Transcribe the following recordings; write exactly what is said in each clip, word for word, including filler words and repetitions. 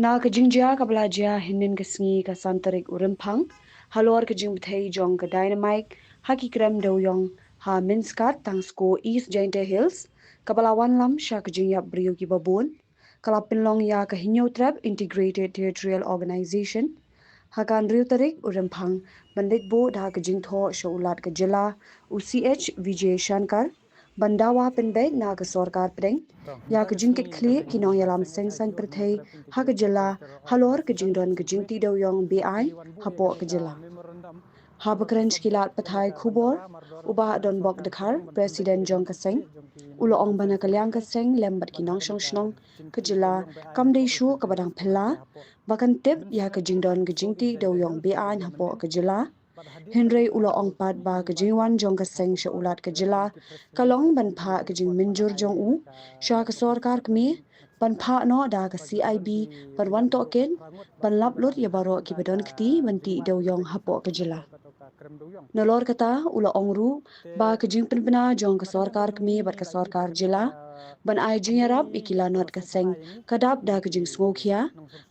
Na ka jingjia kaba la jia hynnin ka sngi ka san tarik u Rymphang, halor ka jingbthei jong ka dynamite ha ki krem dewïong ha Mynskhat tang sku East Jaintia Hills, kaba la wanlam sha ka jingïap briew kiba bun, ka la pynlong ïa ka Hynñiewtrep Integrated Territorial Organization ha ka hynriew tarik u Rymphang ban leit buh da ka jingthoh sha u Lat ka jylla u C H Vijay Shankar ban dawa pynbeit na ka sorkar pdeng ïa ka jingkitkhlieh ki nongïalam seng saiñ pyrthei ha ka jylla halor ka jingdon ka jingtih dewïong beaiñ hapoh ka jylla. Haba kren sha ki lad pathai khubor, u Bah Donbok Dkhar, President jong ka seng, u la ong ba na ka liang ka seng lem bad ki nongshong shnong ka jylla kam dei shuh kaba dang phylla ba kan tip ïa ka jingdon ka jingtih dewïong beaiñ hapoh ka jylla. Hynrei u la ong pat ba ka jingwan jong ka seng sha u Lat ka jylla ka long ban phah ka jingmynjur jong u sha ka sorkar kmie ban phah noh da ka C I B ban wan tohkit ban lap lut ïa baroh kiba don kti ban tih dewïong hapoh ka jylla. Nalor kata u la ong ruh ba ka jingpynbna jong ka sorkar kmie bad ka sorkar jylla ban ai jingïarap ïa ki lanot ka seng ka dap da ka jingsngewkhia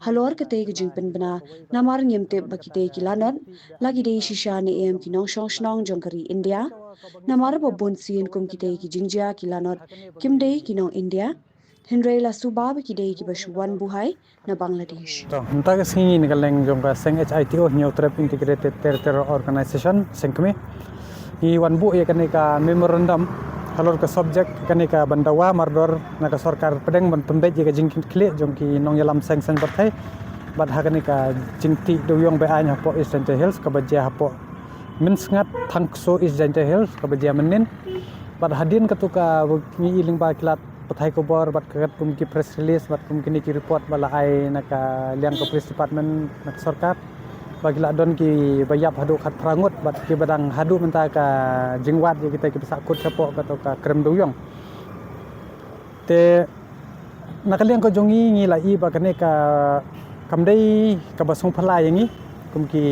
halor katei ka jingpynbna, namar ngim tip ba kitei ki lanot la ki dei shisha ne em ki nongshong shnong jong ka ri India, namar ba bun sien kum kitei ki jingjia ki lanot kim dei ki nong India, hynrei la suba ba ki dei kiba shu wan buhai na Bangladesh. To, mynta ka sngi na ka liang jong ka seng H I T O, Hynñiewtrep Integrated Territorial Organization, seng kmie, ngi wan buh ïa kane ka memorandum halor ka subject kane ka ban dawa mardor na ka sorkar pdeng ban pynbeit ïa ka jingkitkhlieh jong ki nongïalam seng saiñ pyrthei bad ha kane ka jingtih dewïong beaiñ hapoh East Jaintia Hills kaba jia hapoh Mynskhat tang sku East Jaintia Hills kaba jia mynnin. Bad hadien katu ka ngi i lyngba ki lad pathai khubor bad katkum ki press release bad kum kine ki report ba la ai na ka liang ka police department na ka sorkar ba ki la don kiba ïap haduh khatphra ngut bad kiba dang haduh mynta ka jingwad ïa kita kiba sahkut shapoh katu ka krem dewïong. Te na ka liang ka jong ngi ngi la i ba kane ka kam dei kaba sngewphylla ïa ngi kum ki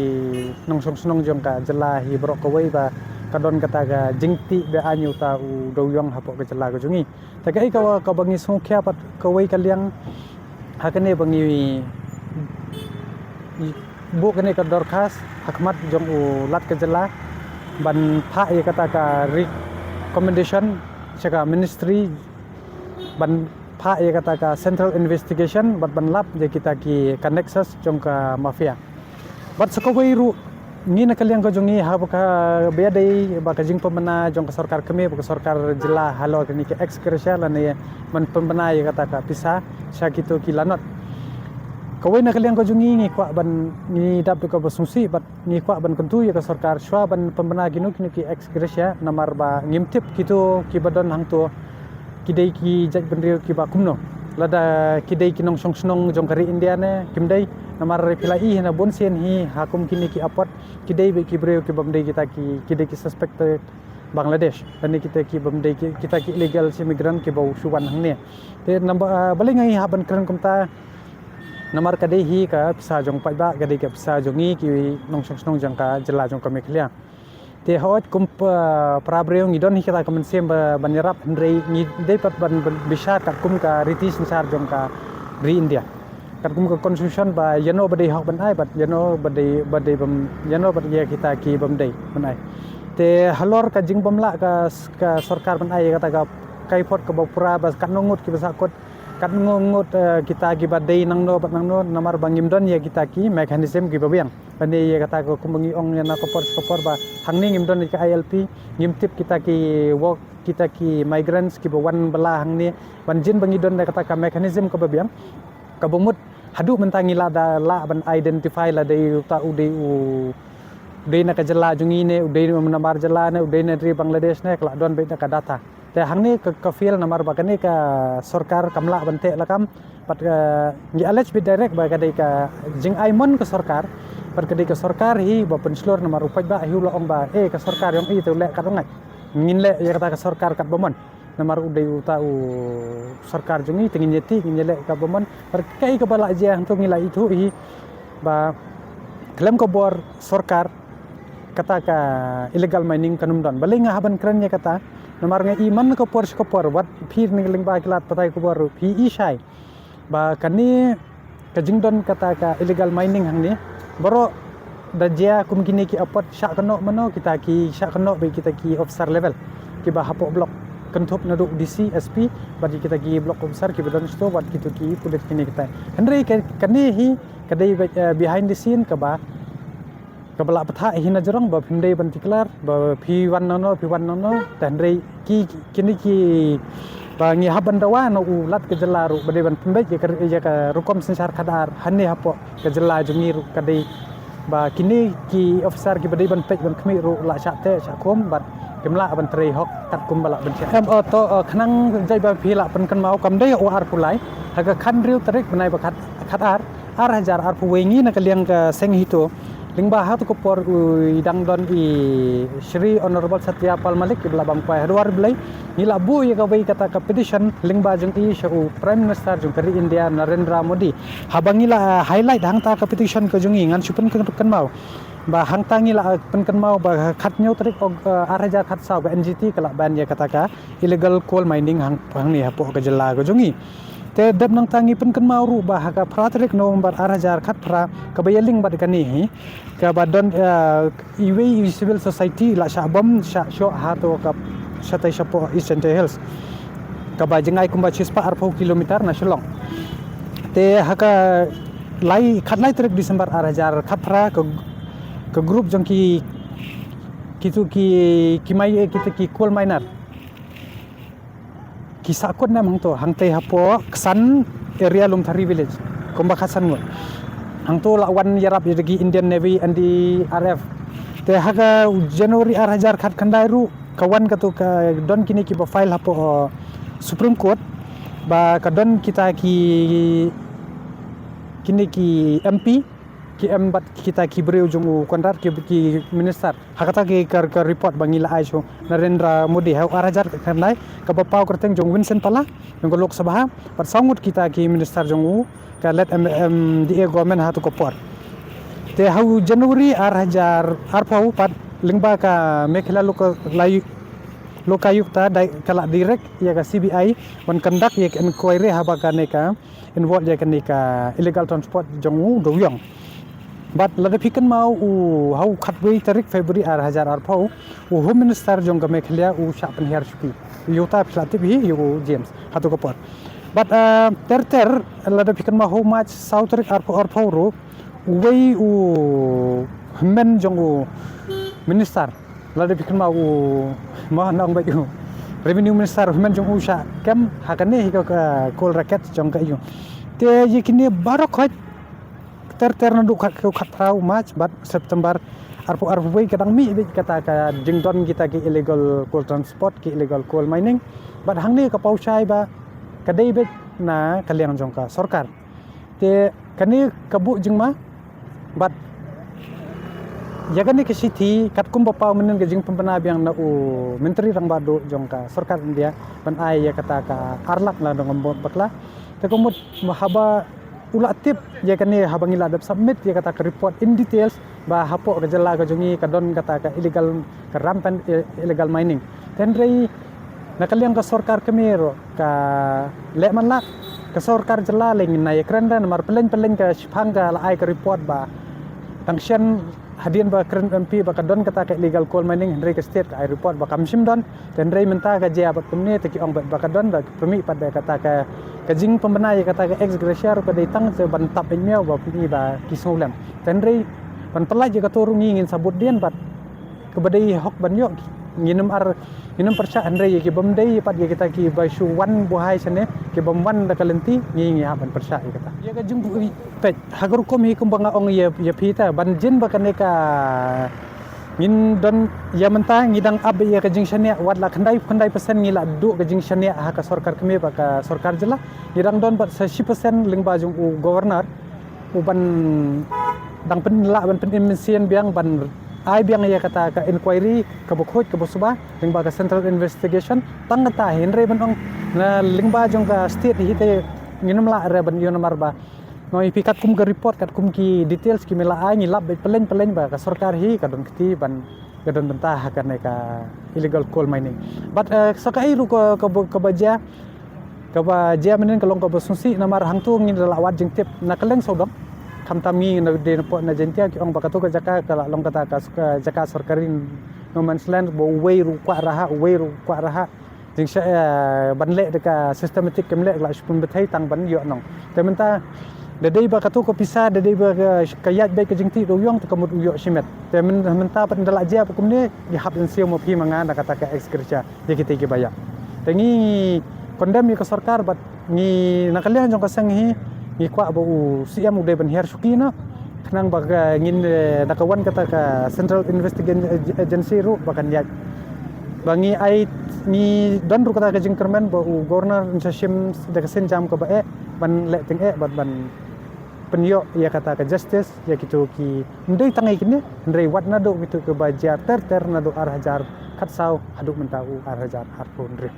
nongshong shnong jong ka jylla hi baroh kawei ba ka don kata ka jingtih beaiñ uta u dewïong hapoh ka jylla ka jong ngi. Te kaei kaba, kaba ngi sngewkhia pat kawei ka liang ha kane ba ngi buh kane ka dorkhas ha khmat jong u Lat ka jylla ban phah ïa kata ka recommendation sha ka ministry ban phah ïa kata ka central investigation bad ban lap ïa kita ki ka nexus jong ka mafia. Bad sa kawei ruh ngi na ka liang ka jong ngi haba ka ba ïadei ba ka jingpynbna jong ka sorkar kmie bad ka sorkar jylla halor kane ka ex gratia lane ban pynbna ïa kata ka pisa sha kito ki lanot. Kawei na ka liang ka jong ngi ngi kwah ban ngi dap da kaba sngewsih bad ngi kwah ban kyntu ïa ka sorkar shuwa ban pynbna kino kino ki ex gratia namar ba ngim tip kito kiba don hangto ki dei ki jaitbynriew kiba kumno. Lada ki dei ki nongshong shnong jong ka ri India ne kim dei, namar phi la i hi na bun sien hi ha kum kine ki airport ki dei beit ki briew kibym dei kita ki, ki dei ki suspected Bangladesh lane kita kibym dei ki, kita ki illegal immigrant kiba shu wan hangne. Te namar, ah, balei nga i hap ban kren kumta, namar ka dei hi ka pisa jong paidbah, ka dei ka pisa jong ngi ki nongshong shnong jong ka jylla jong ka Meghalaya. Te hooid kum pa, para briew ngi don hi kata ka mynsiem ba, ban ïarap hynrei ngi dei pat ban, ban bishar katkum ka riti synshar jong ka ri India. Katkum ka constitution ba ïano ba dei hok ban ai bad ïano ba dei, ba dei bym, ïano ba dei ïa kita kibym dei ban ai. Te halor ka jingbymlah ka, ka sorkar ban ai ïa kata ka, ka airport kaba pura ba katno ngut kiba sahkut, katno ngut, eh, kita kiba dei nangno bad nangno namar ba ngim don ïa kita ki mechanism kiba biang. Lane ïa kata ka kumba ngi ong ïa na ka por sha ka por ba hangne ngim don ïa ka I L P, ngim tip kita ki work, kita ki migrants kiba wan bylla hangne ban jin ba ngi don ïa kata ka mechanism kaba biang. Kaba mut haduh mynta ngi lah da lah ban identify lada uta u dei u dei na ka jylla jong ngi ne u dei namar jylla ne u dei na ri Bangladesh ne ka lah don beit da ka data. Te hangne ka, ka fail namar ba kane ka sorkar kam lah ban teh lakam. Pat ka ngi allege beit direct ba ka dei ka jingai mon ka sorkar. Pat ka dei ka sorkar hi ba pynshlur namar u paidbah hi u la ong ba, eh, ka sorkar jong i te u leh kat u ngeit. Ngin leh ïa kata ka sorkar kat ba mon. Namar u dei uta u sorkar jong i te ngin ïa tih, ngin ïa leh kat ba mon. Pat kaei kaba la jia hangto ngi la ithuh hi ba khlem ka bor sorkar kata ka illegal mining kan ym don. Balei nga hap ban kren ïa kata? Namar nga i man ka por sha ka por wat phi na ka lyngba ki lad pathai khubor phi i shai ba kane ka jingdon kata ka illegal mining hangne, baroh da jia kum kine ki apot shah kynnoh mano, kita ki shah kynnoh bad kita ki officer level kiba hapoh block, kynthup naduh D C, S P, bad kita ki block officer kiba don shito, bad kito ki pulit kine kita. Hynrei ka, kane hi ka dei ba, eh, behind the scene kaba, kaba lah bthah hi na jrong ba phim dei ban declare ba phi wan nangno, phi wan nangno. Te hynrei ki, ki, kine ki, ba ngi hap ban dawa na u Lat ka jylla ruh ba dei ban pynbeit ïa ka, ïa ka rukom synshar khadar hangne hapoh ka jylla jong ngi ruh ka dei ba kine ki officer kiba dei ban peit ban khmih ruh lah shah teh shah khum bad kim lah ban trei hok katkum ba lah ban shah. Em, oh, to, oh, khnang jai ba phi lah pynkynmaw, kam dei u arphew lai, ha ka khathynriew tarik bnai ba khat, khatar, ar hajar arphew wei, ngi na ka liang ka seng HITO, lyngba ha tu ka por u i dang don i Shri Honorable Satya Pal Malik, iba lah bam kwai ha dwar Blei, ngi lah buh ïa kawei kata ka petition lyngba jong i sha u Prime Minister jong ka ri India, Narendra Modi. Haba ngi lah, ah, highlight hangta ka petition ka jong i, ngan shu pynkynmaw ba hangta ngi lah, ah, pynkynmaw ba khathynñiew tarik Oc-, ah, ar hajar khatsaw ka N G T ka lah ban ïa kata ka illegal coal mining hang, hangne hapoh ka jylla ka jong i. Te dep nangta ngi pynkynmaw ruh ba ha ka phra tarik November ar hajar khatphra, kaba ïaling bad kane hi, kaba don, eh, iwei i civil society lah shah bom, shah shoh ha tu ka shatai shapoh East Jaintia Hills, kaba jngai kumba shispah arphew kilometer na Shillong. Te ha ka lai, khatlai tarik December ar hajar khatphra, ka, ka group jong ki, kitu ki, ki mai, eh, kita ki coal miner ki sahkut nam hangto, hangtei hapoh Ksan area, Lumthari village, kumba khatsan ngut. Hangto lah wan ïarap ïa ki Indian Navy, N D R F. Te ha ka January ar hajar khatkhyndai ruh ka wan katu, ka don kine kiba file hapoh, uh, Supreme Court, ba ka don kita ki, kine ki M P, ki em bad kita ki briew jong u Conrad, ki, ki minister. Ha kata ki ka, ka report ba ngi la ai sha u Narendra Modi ha u ar hajar khatkhyndai, kaba paw kyrteng jong Vincent Pala jong ka Lok Sabha bad saw ngut kita ki minister jong u, ka late M-, M D A government ha tu ka por. Te ha u January ar hajar arphew pat, lyngba ka Meghalaya Loka-, Loka-, Lokayukta, dei ka lah direct ïa ka C B I ban conduct ïa ka inquiry haba kane ka involve ïa kane ka illegal transport jong u Dowiong. Bad lada phi kynmaw, u ha u khatwei tarik February ar hajar arphew, u Home Minister jong ka Meghalaya u shah pynhiar shuki. Ïa uta phi la tip hi, ïa u James, ha tu ka por. Bad, ah, ter ter, lada phi kynmaw ha u March saw tarik arphew arphew ruh, uwei u hynmen jong u minister, lada phi kynmaw, u, ma nang ba u Revenue Minister, hynmen jong u shah kem ha kane hi ka, ka coal racket jong ka ïa u. Te ïa kine baroh khoit ter ter naduh khat, khatphra u March bad September arphew arphew wei ka dang mih beit kata ka jingdon kita ki illegal coal transport, ki illegal coal mining. Bad hangne ka paw shai ba ka dei beit na ka liang jong ka sorkar. Te kane ka buh jingma bad ïa kane ka shithi katkum ba paw mynnin ka jingpynbna biang na u Myntri Rangbah Duh jong ka sorkar India ban ai ïa kata ka ar lak na dong ambot bakla. Te ka mut haba u la tip ïa kane, haba ngi la dep submit ïa kata ka report in details ba hapoh ka jylla ka jong ngi ka don kata ka illegal, ka rampant i-, illegal mining. Te hynrei na ka liang ka sorkar kmie ruh ka leh man la, ka sorkar jylla lei ngin ïa kren re, namar pylleng pylleng ka shipang ka la ai ka report ba tang shen hadien ba kren M P ba ka don kata ka illegal coal mining, hynrei ka state ka ai report ba kam shym don. Te hynrei mynta ka jia bad kumne, te ki ong bad ba ka don, da pynmih pat da kata ka, ka jingpynbna ïa kata ka ex gratia ruh ka dei tang te ban tap beit miaw ba pyni ba ki sngewlem. Te hynrei ban pyllait ïa kato ruh ngi ngin sa bud dien bad kaba dei hok ban ïoh, ngin ym ar, ngin ym pyrshah, hynrei ïa ki bym dei pat ïa kita kiba shu wan buhai shane, ki bym wan da ka lynti, ngi, ngi hap ban pyrshah ïa kata. Ïa ka jingbuh peit ha ka rukom hi kumba nga ong ïa, ïa phi ta, ban jin ba kane ka ngin don ïa mynta, ngi dang ap ïa ka jingshaniah, wat la khyndai, khyndai percent ngi la duh ka jingshaniah ha ka sorkar kmie bad ka sorkar jylla. Ngi dang don bad sa shi percent lyngba jong u governor, u ban dang pynlah ban pynimsien biang, ban ai biang ïa kata ka inquiry kaba khuid kaba suba lyngba ka central investigation. Tang kata hynrei ban ong na lyngba jong ka state hi te ngin ym lah re ban ïoh, namar ba nga ong ïa phi katkum ka report, katkum ki details ki me la ai, ngi lap beit pylleng pylleng ba ka sorkar hi ka don kti ban, ka don bynta ha kane ka illegal coal mining. Bad, eh, sa kaei ruh ka, ka, kaba jia, Kaba jia mynnin ka long kaba sngewsih namar hangto ngi da la wad jingtip na kylleng sawdong. Khamtam ngi na dei na pdeng na Jaintia ki ong ba kato ka jaka ka la long kata ka, ka jaka sorkari, no man's land, ba uwei ruh u kwah rah, uwei ruh u kwah rah. Jingshah, eh, ban leh da ka systematic kam leh, la shu pynbthei tang ban ïoh nong. Te mynta da dei ba kato ka pisa, da dei ba ka, ka ïaid beit ka jingtih da u ïong, te ka mut u ïoh shimet. Te myn-, mynta pat da la jia ba kumne, ngi hap ban siew ma phi ma nga na kata ka ex gratia ïa kita kiba ïap. Te ngi condemn ïa ka sorkar bad ngi na ka liang jong ka seng hi, ngi kwah ba u C M u dei ban hiar shuki noh. Khnang ba ka ngin, eh, da ka wan kata ka Central Investigation Agency ruh ba kan ïaid. Ba ngi ai, ngi don ruh kata ka jingkyrmen ba u Governor un sa shim da ka sienjam kaba eh ban leh tyngeh bad ban pynïoh ïa kata ka justice ïa kito ki, ym dei tang ïa kine, hynrei wat naduh kito kiba jia ter ter naduh ar hajar khatsaw haduh mynta u ar hajar arphew hynriew.